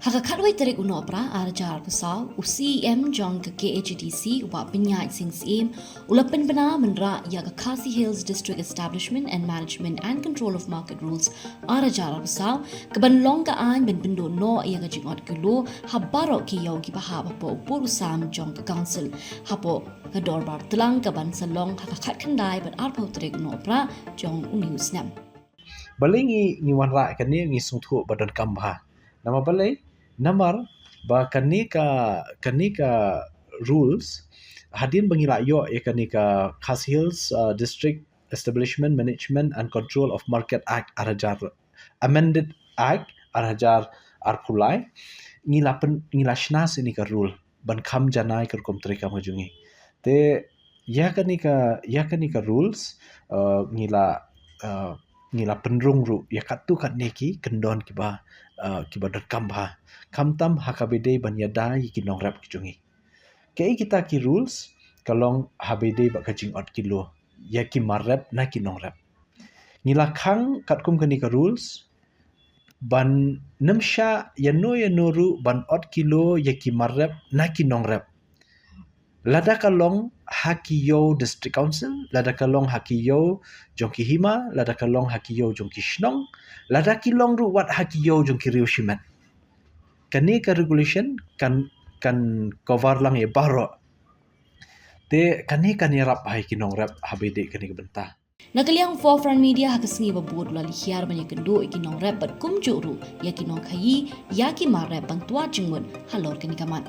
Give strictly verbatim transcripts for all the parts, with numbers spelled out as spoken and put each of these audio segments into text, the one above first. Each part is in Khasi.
Ha ka khatwei tarik u Nohprah ar hajar arphew saw, u C E M jong ka K H A D C, u Bah Pynïaid Sing Syiem, u la pynbna mynta ïa ka Khasi Hills District Establishment and Management and Control of Market Rules ar hajar arphew saw, ka ban long ka aiñ ban pynduh noh ïa ka jingot kilo ha baroh ki ïew kiba hap hapoh u pud u sam jong ka Council. Hapoh ka dorbar tlang ka ban sa long ha ka khatkhyndai bad arphew tarik u Nohprah jong une u snem. Balei ngi ngi wanrah kane, ngi sngewthuh ba donkam bha. Namar balei? Namar ba kane ka, kane ka rules, hadien ba ngi la ïoh ïa kane ka Khasi Hills, uh, District Establishment Management and Control of Market Act ar hajar, Amended Act ar hajar arphew lai, ngi la pyn, ngi la shna sha kane ka rule ban kham janai ka rukom treikam ka jong ngi. Te ïa kane ka, ïa kane ka rules, uh, ngi la, uh, ngi la pynrung ruh ïa katto katne ki kyndon kiba, uh, kiba donkam bha. Khamtam ha kaba ïadei ban ïada ïa ki nongrep ki jong ngi. Kaei kita ki rules? Ka long ha kaba ïadei bad ka jingot kilo ïa ki mar rep na ki nongrep. Ngi la khang katkum kane ka rules ban nym shah ïano ïano ruh ban ot kilo ïa ki mar rep na ki nongrep. Lada ka long ha ki ïew District Council, lada ka long ha ki ïew jong ki hima, lada ka long ha ki ïew jong ki shnong, lada ki long ruh wat ha ki ïew jong ki riew shimet. Kane ka regulation kan, kan cover lang ïa baroh. Te kane kan ïarap ha ki nongrep ha kaba ïadei kane ka bynta. Na ka liang Forefront Media ha ka sngi ba bud u la leit hiar ban ïakynduh ïa ki nongrep bad kumjuh ruh ïa ki nongkhaïi ïa ki mar rep ban twad jingmut halor kane ka mat.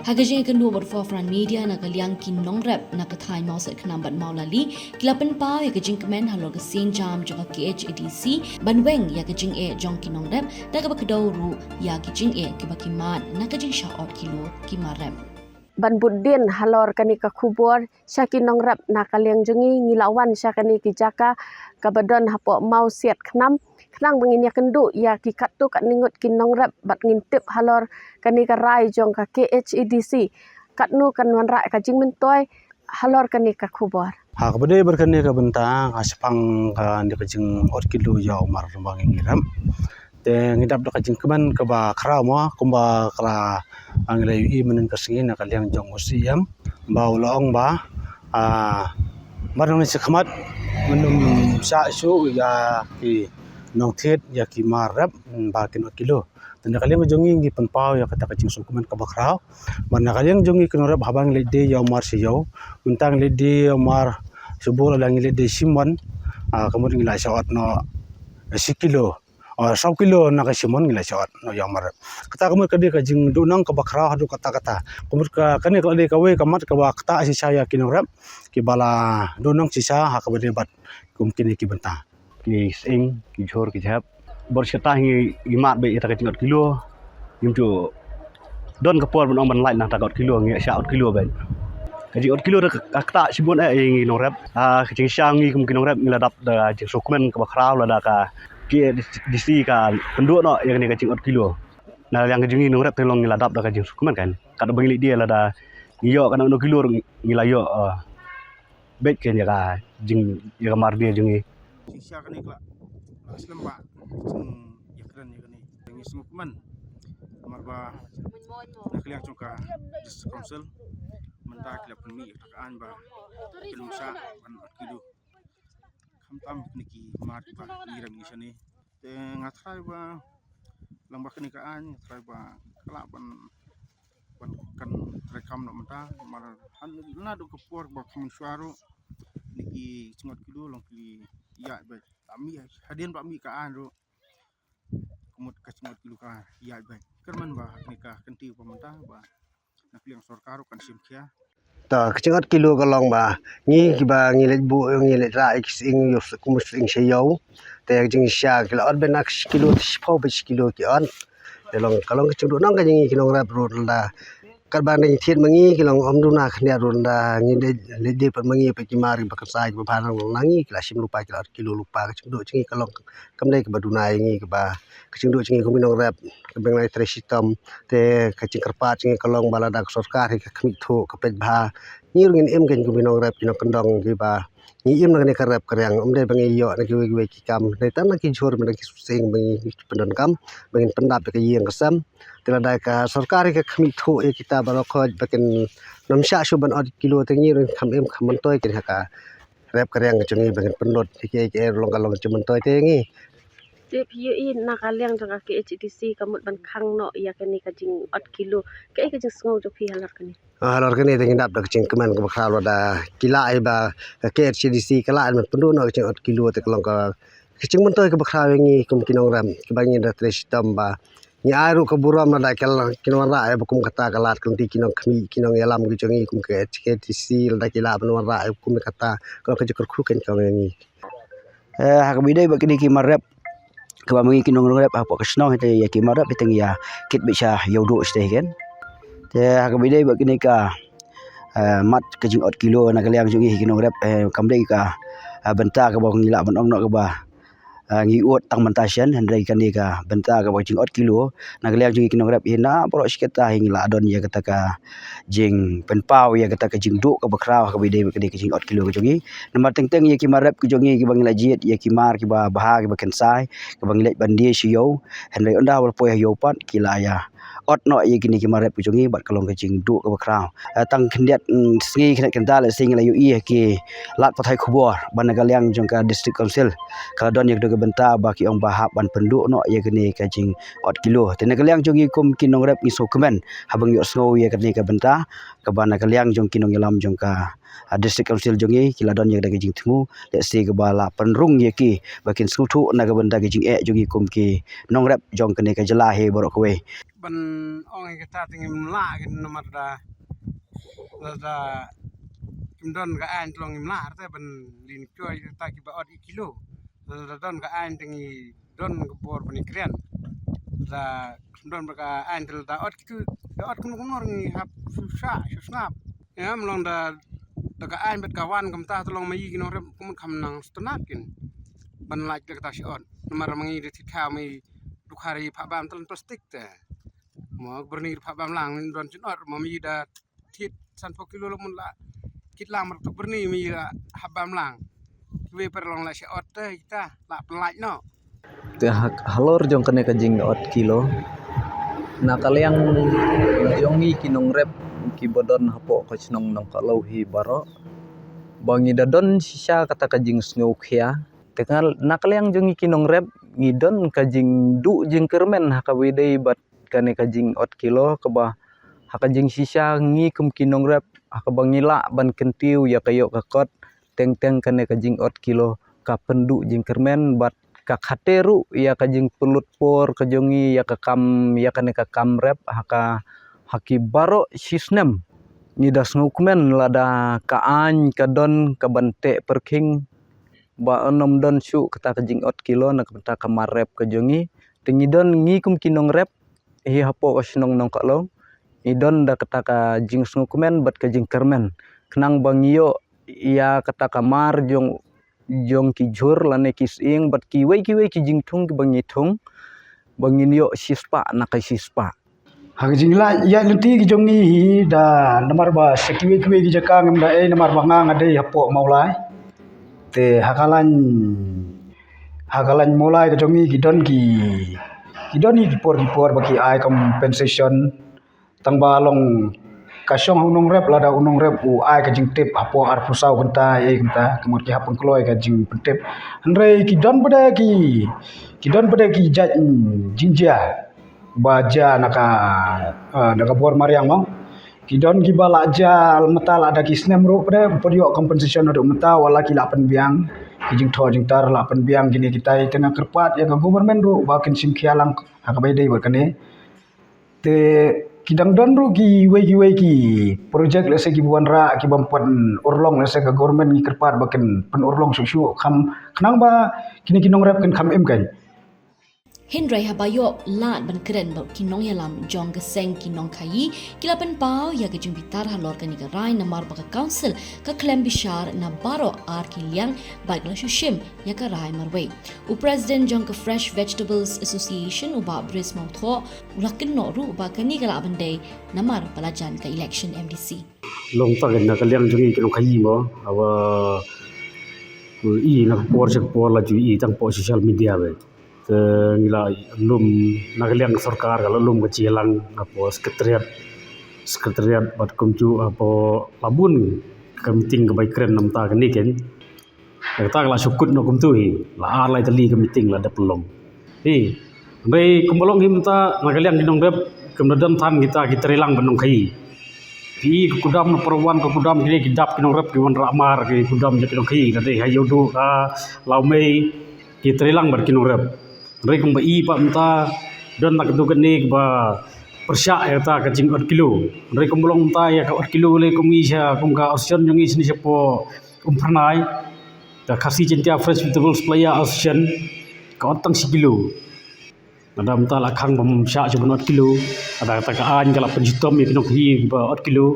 Ha ka jingïakynduh bad Forefront Media na ka liang ki nongrep na ka thaiñ Mawsiedkhnam bad Mawlali ki la pynpaw ïa ka jingkmen halor ka sienjam jong ka K H A D C ban weng ïa ka jingeh jong ki nongrep da kaba kdew ruh ïa ki jingeh kiba ki mad na ka jingshah ot kilo ki mar rep. Ban bud dien halor kane ka khubor sha ki nongrep na ka liang jong ngi, ngi la wan sha kane ki jaka kaba don hapoh Mawsiedkhnam khnang ba ngin ïakynduh ïa ki katto katne ngut ki nongrep bad ngin tip halor kane ka rai jong ka K H A D C katno kan wanrah ka jingmyntoi halor kane ka khubor. Ha kaba dei bad kane ka bynta, ha shaphang kane ka jingot kilo ïa u mar ba ngi rep, te ngi dap da ka jingkmen kaba khraw mo, kumba ka la, ah, ngi la ïohi mynnin ka sngi na ka liang jong u C E M ba u la ong ba, ah, mar nong ngi sha khmat mynnin sa shuh ïa ki nongthied ïa ki mar rep, mm, ba kin ot kilo. Te na ka liang jong ngi ngi pynpaw ïa kata ka jingsngewkmen kaba khraw. Bad na ka liang jong ngi ki nongrep haba ngi leit die ïa u mar sha ïew, mynta ngi leit die ïa u mar sha bor lada ngi leit die shimon, ah, ka mut ngi la shah ot noh shi kilo. Ah, saw kilo na ka shimon ngi la shah ot noh ïa u mar rep. Kata ka mut ka dei ka jingduhnong kaba khraw haduh katta katta. Ka mut ka, kane ka la dei kawei ka mat kaba ktah shisha ïa ki nongrep kiba la duhnong shisha ha kaba dei bad kum kine ki bynta. Ki sying, ki jhur, ki jhep. Bor shata ngi, ngi mad beit ïa ta ka jingot kilo. Ngim ju don ka por ban ong ban lait na ta ka ot kilo, ngi shah ot kilo beit. Ka jingot kilo da ka, ka ktah shibun eh ïa ngi nongrep. Ah, ka jingshisha ngi kum ki nongrep ngi la dap da ka jingsngewkmen kaba khraw lada ka K H A D C ka pynduh noh ïa kane ka jingot kilo. Na liang ka jong ngi nongrep te long ngi la dap da ka jingsngewkmen kan. Katba ngi leit die lada ngi ïoh katno katno kilo ruh ngi la ïoh, ah, beit kein ïa ka jing, ïa ka mar die jong ngi. Jingshisha kane ka la, la slem ba jingïakren ïa kane. Ngi sngewkmen namar ba na ka liang jong ka District Council mynta ki la pynmih ïa ka aiñ ba kin ym shah ban ot kilo. Khamtam kine ki mar kiba ngi rem ngi shane. Te nga tharai ba lang ba kane ka aiñ, nga tharai ba ka lah ban, ban kan treikam noh mynta, namar naduh ka por ba kham mynshuwa ruh kine ki jingot kilo long ki ïaid beit. La mih, hadien ba mih ka aiñ ruh ka mut ka jingot kilo ka ïaid beit. Kyrmen ba kane ka kynti ba mynta ba na ka liang sorkar ruh kan shim khia. To, ka jingot kilo ka long ba ngi kiba ngi leit buh, ngi leit rah ïa ki sying, ïa u kumba sying sha ïew. Te ka jingshisha ki la ot beit na ka shi kilo, shiphew beit shi kilo ki ot. Te long, ka long ka jingduhnong ka jong ngi ki nongrep ruh lada katba ngi thied ma ngi ki long ym duna khyndiat ruh lada ngi leit, leit die pat ma ngi pat ki mar kiba kynsai kiba bha na ngi ki la shim lypa, ki la ot kilo lypa. Ka jingduh jong ngi ka long kam dei kaba duna ïa ngi kaba, ka jingduh jong ngi kum ki nongrep kaba ngi la trei shitom. Te ka jingkyrpad jong ngi ka long ba lada ka sorkar hi ka khmih thuh, ka peit bha, ngi ruh ngin im kein kum ki nongrep ki nongkyndong kiba ngi im na kane ka rep ka riang, ym dei ba ngi ïoh na kiwei kiwei ki kam, dei tang na ki jhur, na ki suiñ ba ngi pyndonkam, ba ngin pyndap ïa ka ïing ka sem. Te lada ka sorkar ka khmih thuh ïa kita baroh khoit ba kin nym shah shuh ban ot kilo, te ngi ruh kham im kham myntoi kin ha ka rep ka riang ka jong ngi ba ngin pynlut ïa ki, ïa ki, eh, long ka long jingmyntoi te ngi. Te phi ïohi na ka liang jong ka K H A D C ka mut ban khang noh ïa kane ka jingot kilo. Kaei ka jingsngew jong phi halor kane? Ah, halor kane te ngi dap da ka jingkmen kaba khraw lada ki lah ïa ba ka K H A D C ka lah ban pynduh noh ka jingot kilo, te ka long ka, ka jingmyntoi kaba khraw ïa ngi kum ki nongrep, kaba ngi da trei shitom ba ngi ai ruh ka burom lada ki la, ki nongrep ïa ba kum kata ka lad ka lynti ki nongkhmih, ki nongïalam ki jong ngi kum ka K H A D C, lada ki lah ban wanrah ïa ba kum kata, ka long ka jingkyrkhu kein kong ïa ngi. Eh, ha kaba ïadei bad kine ki mar rep, kaba ma ngi ki nongrep hapoh ka shnong, te ïa ki mar rep te ngi ïa kit beit sha Ïewduh shatei kein. Te ha kaba ïadei bad kine ka, eh, mat ka jingot kilo na ka liang jong ngi ki nongrep, eh, kam dei ka, eh, bynta kaba ngi lah ban ong noh kaba, eh, ngi ud tang mynta shen, hynrei kane ka bynta kaba jingot kilo na ka liang jong ngi ki nongrep, hi na baroh shi katta hi ngi la don ïa kata ka jingpynpaw ïa kata ka jingduh kaba khraw ha kaba ïadei bad kane ka jingot kilo ka jong ngi. Namar teng teng ïa ki mar rep ka jong ngi kiba ngi la jied, ïa ki mar kiba bha, kiba kynsai, kiba ngi leit ban die sha ïew, hynrei ynda ba la poi ha ïew pat ki la ïa ot noh ïa kine ki mar rep ka jong ngi bad ka long ka jingduh kaba khraw. Eh, tang khyndiat, mm, sngi khyndiat kynta lehse ngi la ïohi ha ki lad pathai khubor ba na ka liang jong ka District Council ka la don ïa kata ka bynta ba ki ong ba hap ban pynduh noh ïa kane ka jingot kilo. Te na ka liang jong ngi kum ki nongrep ngi sngewkmen haba ngi ïohsngew ïa kane ka bynta kaba na ka liang jong ki nongïalam jong ka, ah, District Council jong ngi ki la don ïa kata ka jingthmu, lehse kaba la pynrung ïa ki ba kin sngewthuh na ka bynta ka jingeh jong ngi kum ki nongrep jong kane ka jylla hi baroh kawei. Ban ong ïa kata te ngim lah kin namar da, da, da kim don ka aiñ te long ngim lah te ban lin kyoi kata kiba ot ïa kilo. Da, da don ka aiñ te ngi don ka bor ban ïakren. Da kim don ba ka aiñ te da ot kitu, da ot kumno kumno ngi hap shu shah shu sngap. Ïa, ym long da, da ka aiñ bad ka wan kumta te long ma ngi ki nongrep kumno kham nang sngewtynnat kin ban lait da kata shi ot. Namar ma ngi da thikha ma ngi dukha ri phah bam tang plastik te. Mo byrni ri phah bam lang, don jingeh ma ngi da thied sanphew kilo la mun la kit lang mar tuk byrni ma ngi la hap bam lang. Kiwei pat long la shi ot te kita la pynlait noh. Te ha, halor jong kane ka jingot kilo na ka liang jong ngi ki nongrep kiba don hapoh ka shnong Nongkahlaw hi baroh, ba ngi da don shisha kata ka jingsngewkhia. Te ka, na ka liang jong ngi ki nongrep ngi don ka jingduh jingkyrmen ha kaba ïadei bad kane ka jingot kilo kaba ha ka jingshisha ngi kum ki nongrep ha kaba ngi lah ban kyntiew ïa ka ïoh ka kot, teng teng kane ka jingot kilo ka pynduh jingkyrmen bad ka khate ruh ïa ka jingpynlut por ka jong ngi ïa ka kam, ïa kane ka kam rep ha ka, ha ki baroh shi snem. Ngi da sngewkmen lada ka aiñ ka don ka ban teh pyrkhing ba ym don shuh kata ka jingot kilo na ka bynta ka mar rep ka jong ngi. Te ngi don ngi kum ki nongrep hi hapoh ka shnong Nongkahlaw ngi don da kata ka jingsngewkmen bad ka jingkyrmen khnang ba ngi ïoh ïa kata ka mar jong, jong ki jhur lane ki sying bad kiwei kiwei ki jingthung kiba ngi thung ba ngin ïoh shispah na ka shispah. Ha ka jinglait ïaid lynti ki jong ngi hi da namar ba sa kiwei kiwei ki jaka ngim da ei namar ba nga nga dei hapoh Mawlai. Te ha ka lain, ha ka lain Mawlai ka jong ngi ki don ki, ki don hi ki por ki por ba ki ai compensation. Tang ba long ka shong ha u nongrep lada u nongrep u ai ka jingtip hapoh arphew saw kynta, ei kynta, ka mut ki hap pynkloi ka jingpyntip. Hynrei ki don pat de ki, ki don pat de ki jait, mm, jingjia ba jia na ka, ah, na ka bor mariang mo. Ki don kiba la jia mynta la da ki snem ruh pat de, ym pat ïoh compensation haduh mynta, wat la ki la pynbiang ki jingthoh jingtar, la pynbiang kine kitai. Te nga kyrpad ïa ka government ruh ba kin shim khia lang ha kaba ïadei bad kane. Te ki dang don ruh kiwei kiwei ki project lehse kiba wanrah kiba ym pat urlong, lehse ka government ngi kyrpad ba kin pynurlong shuh shuh kham, khnang ba kine ki nongrep kin kham im kein. Hynrei haba ïoh lad ban kren bad ki nongïalam jong ka seng ki nongkhaïi, ki la pynpaw ïa ka jingbitar halor kane ka rai namar ba ka council ka khlem bishar na baroh ar ki liang bad ka la shu shim ïa ka rai marwei. U president jong ka Fresh Vegetables Association u Bah Bris Mawthoh u la kynnoh ruh ba kane ka lah ban dei namar ba la jan ka election M D C. Long tang na ka liang jong ngi ki nongkhaïi mo, haba Ku i na ka por sha ka por la ju i tang hapoh social media beit. Te ngi la lum na ka liang sorkar ka la lum ka jingïalang hapoh secretariat, secretariat bad kumjuh hapoh la bun ka meeting kaba i kren namar kane keiñ. Kata ka la shu kut noh kumtu hi, la ar lai tylli ka meeting la dep long. Hi, hynrei kumba long hi mynta na ka liang ki nongrep, kim da don than kita ki treilang bad nongkhaïi. Ki i ka kudam na Para Wan, ka kudam kine ki dap ki nongrep ki wanrah mar ki kudam jong ki nongkhaïi, lada ha Ïewduh, ha Lawmei, ki treilang bad ki nongrep. Hynrei kumba i pat mynta don na katu kane kaba pyrshah ïa kata ka jing ot kilo. Hynrei kumba long mynta ïa ka ot kilo lei kum ngi sha, kum ka association jong ngi shane shapoh Umphyrnai, ka Khasi Jaintia Fresh Vegetable Supplier Association, ka ot tang shi kilo. Lada mynta la khang bym shah shuh ban ot kilo, lada kata ka aiñ ka la pynshitom ïa ki nongkhaïi ba ot kilo.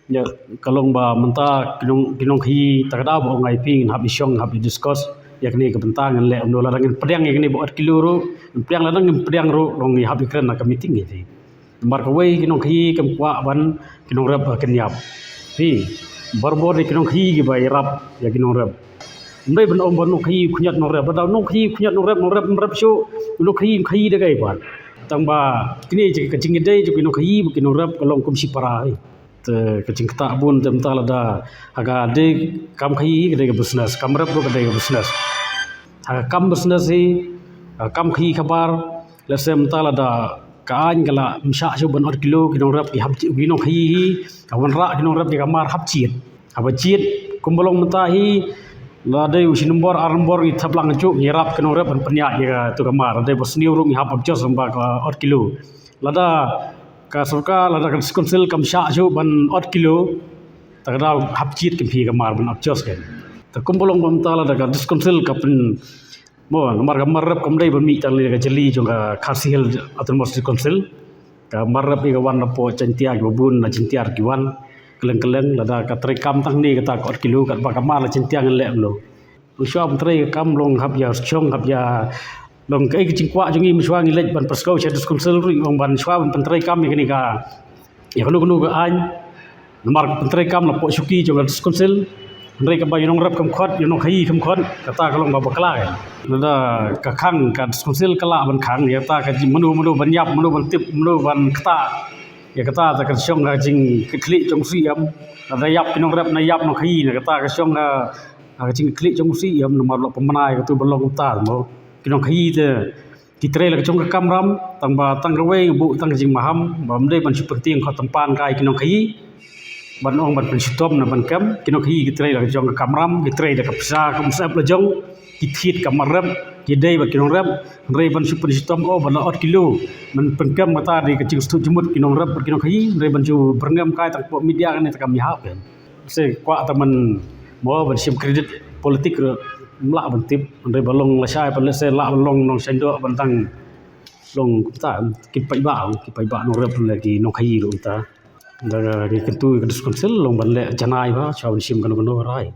Ïa ka long ba mynta ki nong, ki nongkhaïi, ta ka daw ba ong ai phi ngin hap ïa shong, hap ïa discuss ïa kane ka bynta, ngin leh kumno, lada ngin pdiang ïa kane ba ot kilo ruh, ngin pdiang, lada ngim pdiang ruh long ngi hap ïa kren na ka meeting ïa ki. Namar kawei ki nongkhaïi kim kwah ban ki nongrep ba kin ïap. Phi, barabor de ki nongkhaïi kiba ïarap ïa ki nongrep. Ym dei ban ong ba nongkhaïi khñiot nongrep, ba da nongkhaïi khñiot nongrep, nongrep ym rep shuh, nongkhaïi ym khaïi da kaei pat. Tang ba kine ka jingïadei jong ki nongkhaïi bad ki nongrep ka long kum shipara hi. Te ka jingktah bun te mynta lada ha ka dei kam khaïi ka dei ka business, kam rep ruh ka dei ka business. Ha ka kam business hi, ha ka kam khaïi khabar, lehse mynta lada ka aiñ ka la ym shah shuh ban ot kilo, ki nongrep ki hap jied, ki nongkhaïi hi, ka wanrah ki nongrep ïa ka mar hap jied. Haba jied kumba long mynta hi, la dei u shi nombor ar nombor ngi thep lang juh, ngi ïarap ki nongrep ban pynïaid ïa katu ka mar, la dei ba sniew ruh ngi hap ot joss, ym ba ka ot kilo. Lada ka sorkar, lada ka District Council kam shah shuh ban ot kilo, ta ka daw hap jied kum phi ka mar ban ot joss keiñ. Te kumba long ba mynta lada ka District Council ka pyn, mo, namar ka mar rep kam dei ban mih tang lei ka jylliew jong ka Khasi Hills Autonomous District Council. Ka mar rep hi ka wan napoh Jaintia kiba bun, na Jaintia ki wan. Kylleng kylleng, lada ka treikam tang ne kata ka ot kilo, katba ka mar la Jaintia ngin leh kumno. Mynshuwa ban trei ka kam long hap ïa shong, hap ïa long kaei ka jingkwah jong ngi, mynshuwa ngi leit ban pyrshah sha District Council ruh, ong ban shuwa ban pyntreikam ïa kane ka, ïa kano kano ka aiñ. Namar pyntreikam la poh shuki jong ka District Council. Hynrei kaba ïa nongrep kam khot, ïa nongkhaïi kam khot, kata ka long ba bakla. Lada ka khang ka District Council ka lah ban khang ïa kata ka jing mano mano ban ïap, mano ban tip, mano ban ktah. Ïa kata ta ka shong ha ka jingkitkhlieh jong u Syiem. Lada ïap ki nongrep ne ïap nongkhaïi ne kata ka shong ha, ha ka jingkitkhlieh jong u Syiem, namar la pynbna ïa katu ban long kumta mo. Ki nongkhaïi te ki trei la ka jong ka kamram, tang ba tang kawei nga buh tang ka jingmaham ba ym dei ban shu pyntieng khot tympan kai ki nongkhaïi. Ban ong ban pynshitom ne ban kem, ki nongkhaïi ki trei la ka jong ka kamram, ki trei da ka pisa ka ym sep la jong, ki thied ka mar rep, ki dei bad ki nongrep. Hynrei ban shu pynshitom, oh, ban la ot kilo, ban pynkem, kata dei ka jingsngewthuh jingmut ki nongrep bad ki nongkhaïi, hynrei ban shu byrngem kai tang poh media kane te kam ïahap. Se kwah tang ban mo ban shim credit politik ruh ym lah ban tip, hynrei ba long lashai pat, lehse lah ban long nongsynshar ban tang long kumta, ki paidbah, ki paidbah nongrep ne ki nongkhaïi ruh kumta. Da ki kyntu ka District Council long ban leh janai ba shuwa ban shim kano kano rai.